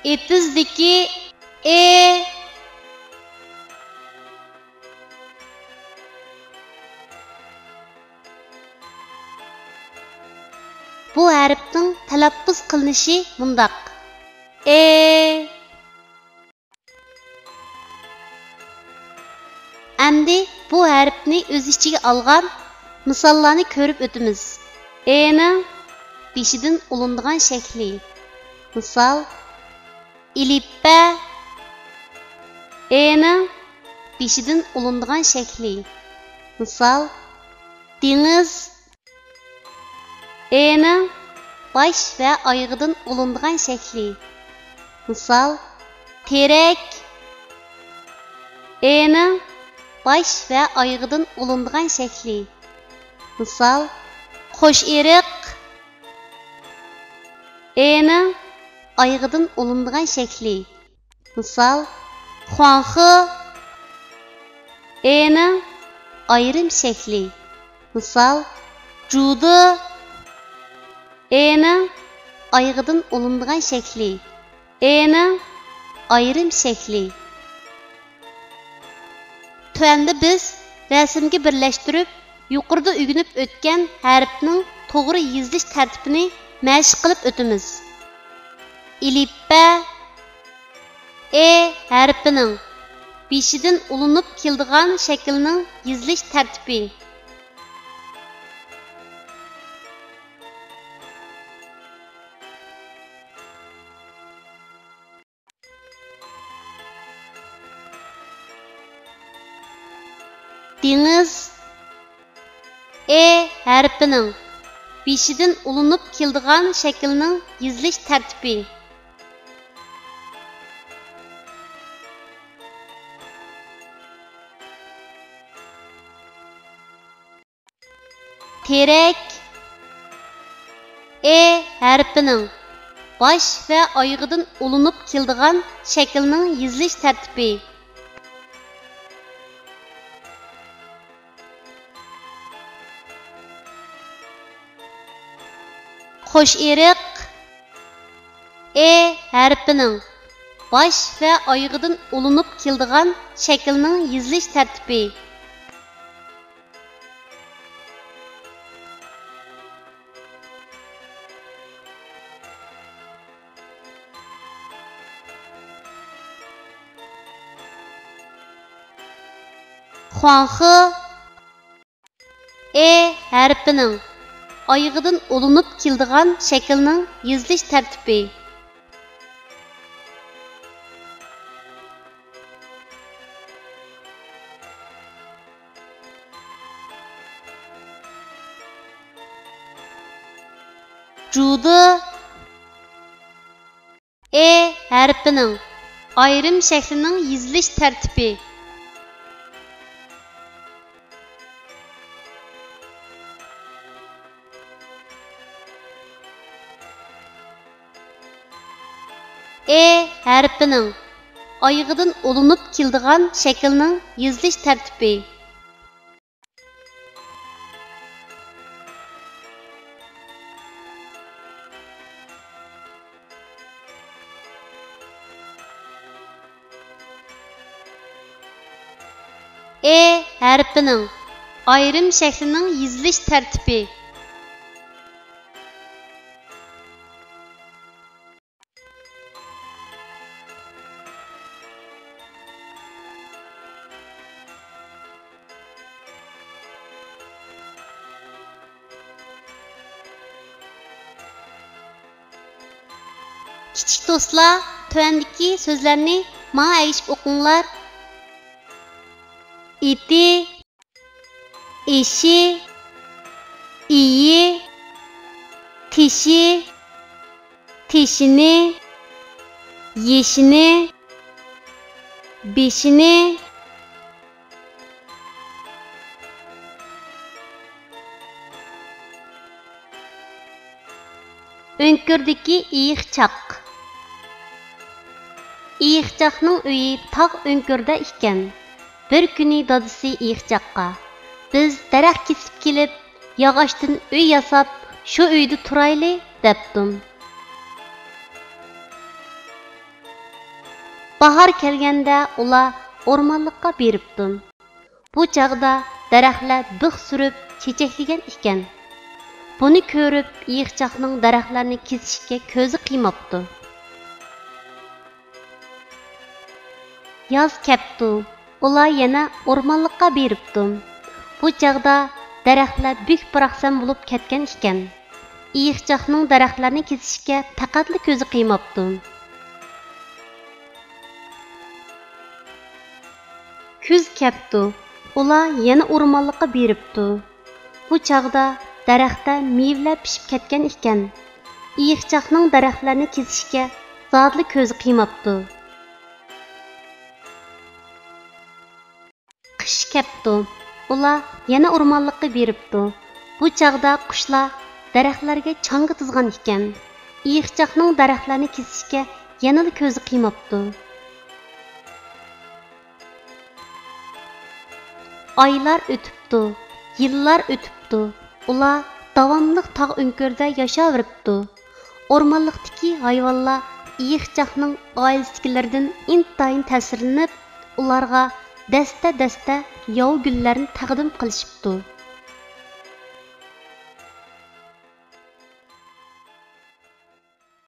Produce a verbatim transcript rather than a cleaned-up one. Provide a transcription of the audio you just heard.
ئېتىزدىكى ئې. بۇ ھەرپنىڭ تەلەپپۇز قىلىنىشى مۇنداق: ئې. ئەمدى بۇ ھەرپنى ئۆز ئىچىگە ئالغان مىساللارنى كۆرۈپ ئۆتىمىز. ئېنىڭ بېشىدىن ئۇلىنىدىغان شەكلى. مىسال، ئېلىپبە. ئېنىڭ بېشىدىن ئۇلىنىدىغان شەكلى. مىسال، دېڭىز. ئېنىڭ باش ۋە ئايىغىدىن ئۇلىنىدىغان شەكلى. مىسال، تېرەك. ئېنىڭ باش ۋە ئايىغىدىن ئۇلىنىدىغان شەكلى. مىسال، قوش ئېرىق. ئېنىڭ ئايىغىدىن ئۇلىنىدىغان شەكلى. مىسال، خۇاڭخې. ئېنىڭ ئايرىم شەكلى. مىسال، جۇدې. ئېنىڭ ئايىغىدىن ئۇلىنىدىغان شەكلى. ئېنىڭ ئايرىم شەكلى. تۆۋەندە بىز رەسىمگە بىرلەشتۈرۈپ، يۇقىرىدا ئۆگىنىپ ئۆتكەن ھەرپنىڭ توغرا يېزىلىش تەرتىپىنى مەشىق قىلىپ ئۆتىمىز. ئېلىپبە. ئې ھەرپىنىڭ بېشىدىن ئۇلىنىپ كېلىدىغان شەكىلنىڭ يېزىلىش تەرتىپى. دېڭىز. ئې ھەرپىنىڭ بېشىدىن ئۇلىنىپ كېلىدىغان شەكىلنىڭ يېزىلىش تەرتىپى. تېرەك. ئې ھەرپىنىڭ باش ۋە ئايىغىدىن ئۇلىنىپ كېلىدىغان شەكىلنىڭ يېزىلىش تەرتىپى. قوش ئېرىق. ئې ھەرپىنىڭ باش ۋە ئايىغىدىن ئۇلىنىپ كېلىدىغان شەكىلنىڭ يېزىلىش تەرتىپى. خۇاڭخې. ئې ھەرپىنىڭ ئايىغىدىن ئۇلىنىپ كېلىدىغان شەكىلنىڭ يېزىلىش تەرتىپى. جۇدې. ئې ھەرپىنىڭ ئايرىم شەكلىنىڭ يېزىلىش تەرتىپى. ئې ھەرپىنىڭ ئايىغىدىن ئۇلىنىپ كېلىدىغان شەكىلنىڭ يېزىلىش تەرتىپى. ئې ھەرپىنىڭ ئايرىم شەكلىنىڭ يېزىلىش تەرتىپى. كىچىك دوستلار، تۆۋەندىكى سۆزلەرنى ماڭا ئەگىشىپ ئوقۇڭلار. ئېتى، ئېشى، ئېيى، تېشى، تېشىنى، يېشىنى، بېشىنى. ئۆڭكۈردىكى ئېيىقچاق. ئېيىقچاقنىڭ ئۆيى تاغ ئۆڭكۈرىدە ئىكەن. بىر كۈنى دادىسى ئېيىقچاققا، «بىز دەرەخ كېسىپ كېلىپ، ياغاچتىن ئۆي ياساپ، شۇ ئۆيدە تۇرايلى» دەپتۇ. باھار كەلگەندە ئۇلار ئورمانلىققا بېرىپتۇ. بۇ چاغدا دەرەخلەر بىخ سۈرۈپ چېچەكلىگەن ئىكەن. بۇنى كۆرۈپ ئېيىقچاقنىڭ دەرەخلەرنى كېسىشكە كۆزى قىيماپتۇ. ياز كەپتۇ. ئۇلار يەنە ئورمانلىققا بېرىپتۇ. بۇ چاغدا دەرەخلەر بۈك-باراقسان بولۇپ كەتكەن ئىكەن. ئېيىقچاقنىڭ دەرەخلەرنى كېسىشكە پەقەتلا كۆزى قىيماپتۇ. كۈز كەپتۇ. ئۇلار يەنە ئورمانلىققا بېرىپتۇ. بۇ چاغدا دەرەختە مېۋىلەر پىشىپ كەتكەن ئىكەن. ئېيىقچاقنىڭ دەرەخلەرنى كېسىشكە زادىلا كۆزى قىيماپتۇ. قىش كەپتۇ. ئۇلار يەنە ئورمانلىققا بېرىپتۇ. بۇ چاغدا قۇشلار دەرەخلەرگە چاڭگا تىزغان ئىكەن. ئېيىقچاقنىڭ دەرەخلەرنى كېسىشكە يەنىلا كۆزى قىيماپتۇ. ئايلار ئۆتۈپتۇ، يىللار ئۆتۈپتۇ. ئۇلار داۋاملىق تاغ ئۆڭكۈرىدە ياشاۋېرىپتۇ. ئورمانلىقتىكى ھايۋانلار ئېيىقچاقنىڭ ئائىلىسىدىكىلىرىدىن ئىنتايىن تەسىرلىنىپ، ئۇلارغا دەستە-دەستە ياۋا گۈللەرنى تەقدىم قىلىشىپتۇ.